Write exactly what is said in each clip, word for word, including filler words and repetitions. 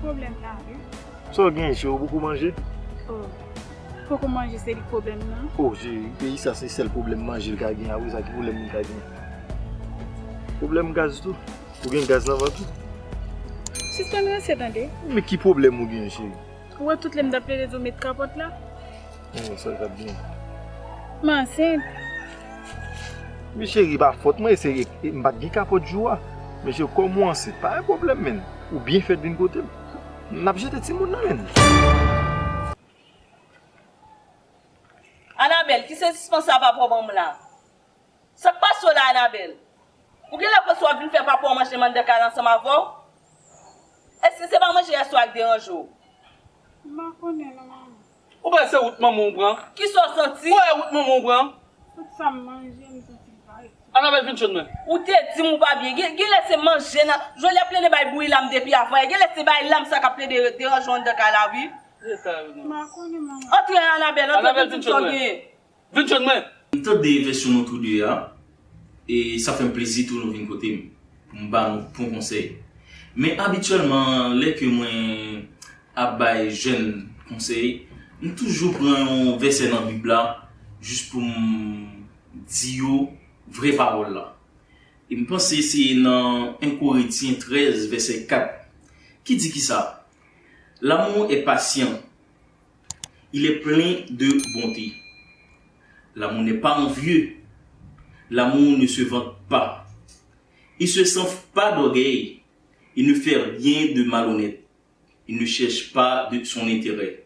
pwoblèm la, wi. Sa w gen, cheri, ou poko manje? Oh. Poko manje, se li k pwoblèm nan. Oh, cheri, peyi sa se sèl pwoblèm manje l ka gen. Apre sa, ki pwoblèm moun ka gen? Pwoblèm gaz tou? Ou gen gaz nan vant ou? Sispann ranse, tande. Men ki pwoblèm ou gen, cheri? Ou wè tout lè m t ap plede di w met kapòt la? Oh, sa l t ap gen. M ansent. Men cheri, pa fòt mwen, se, e, m pa t gen kapòt jou a. Men cheri, kòm ou ansent, pa gen pwoblèm, menn. Ou byen fèt vin kote m. N ap jete timoun nan, menn. Anabèl, ki se sispann sa papa w ban m la? Sa k pase w la, Anabèl? Ou genlè panse w ap vin fè papa w manje mann de kay la ansanm avè w? Èske se pa manje yèswa a k deranje w? M pa konnen non, manman. Ou panse se wout manman w pran? Kisa w santi? Ou wè wout manman w pran? Tout sa m manje, m santi l pa ret. Anabèl, vin jwenn mwen. Ou te di m ou pa byen. Gen, genlè se manje nan. Jwenn lè ap plede bay bri lam depi avan. Genlè se bay lam sa k ap plede deranje w anndan kay la, wi. Reta yo non. M pa konnen, manman. Antre, Anabèl, antre, Anabèl, vin di vin sa w jwenn mwen. Genyen. Vin jwenn mwen. M tande vèsyon nou tou de a, e sa fè m plezi tou nou vin kote m, pou m ba nou bon konsèy. Men abityèlman, lè ke mwen ap bay jèn konsèy, m toujou pran yon vèsè nan Bib la, jis pou m di yo vrè pawòl la. E m panse se nan en Korentyen trèz, vèsè kat, ki di kisa? L'amour est patient, il est plein de bonté. L'amour n'est pas envieux. L'amour ne se vante pas. Il se s'enfle pas d'orgueil. Il ne fait rien de malhonnête. Il ne cherche pas de son intérêt.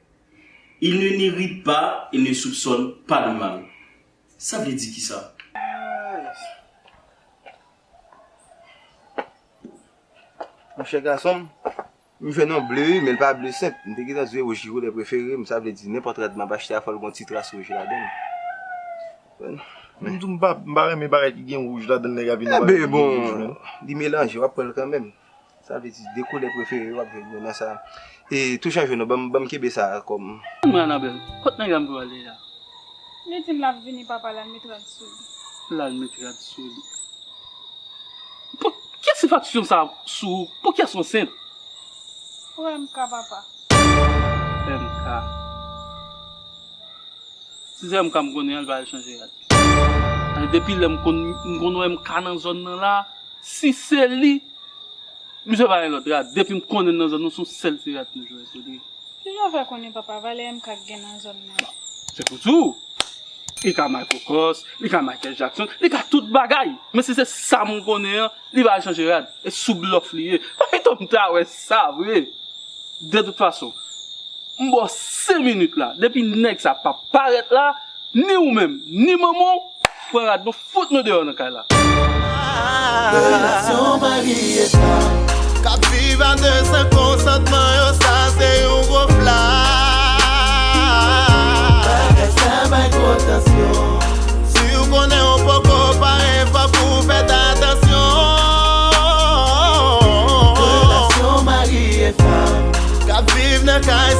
Il ne n'irrite pas et ne soupçonne pas le mal. Sa vle di kisa? Monchè gason m, m jwenn yon ble wi, men l pa ble senp. M te gentan di w e wouj ki koulè prefere m, sa vle di nenpòt rad m ap achte a fò l gon ti tras wouj ladan l. M di w m pa, m pa renmen bagay ki gen wouj ladan l, nèg ap vin nan bagay ki gen wouj, menn. Li melanje, w ap pran l kanmenm. Sa vle di de koulè prefere w ap jwenn yo nan sa. E tou chanje non, ban m, ban m kenbe sa kòm. Mwen Anabèl, kot nèg la m vle ale a? Li di m l ap vini papa l al met rad sou li. L al met rad sou li. Pou, ki sifaksyon sa sou ou? Pou kiyès ou ansent? Pou M K papa. M K. Si se M K m konnen an, li pa al chanje rad. Depi lè m konn, m konn wè M K nan zòn nan la, si se li, misye pa gen lòt rad. Depi m konnen l nan zòn nan, se yon sèl ti rad misye jwe sou li. Kijan w fè konnen papa valè M K k gen nan zòn nan? Se pou di w, li ka Michael Kors, li ka Michael Jackson, li ka tout bagay. Men si se sa m konnen an, li pa al chanje rad. E sou blòf li ye. Pito m ta wè sa vre. De tout fason, m ba w senk minit la. Depi nèg sa pa parèt la, ni ou menm, ni manman w, pran rad nou fout nou deyò nan kay la. Relasyon mari e fanm k ap viv a de san konsantman yo, sa se yon gwo flam. Bagay sa bay gwo tansyon. Si w konnen w poko pare, fòk ou fèt atansyon. Relasyon mari e fanm k ap viv nan kay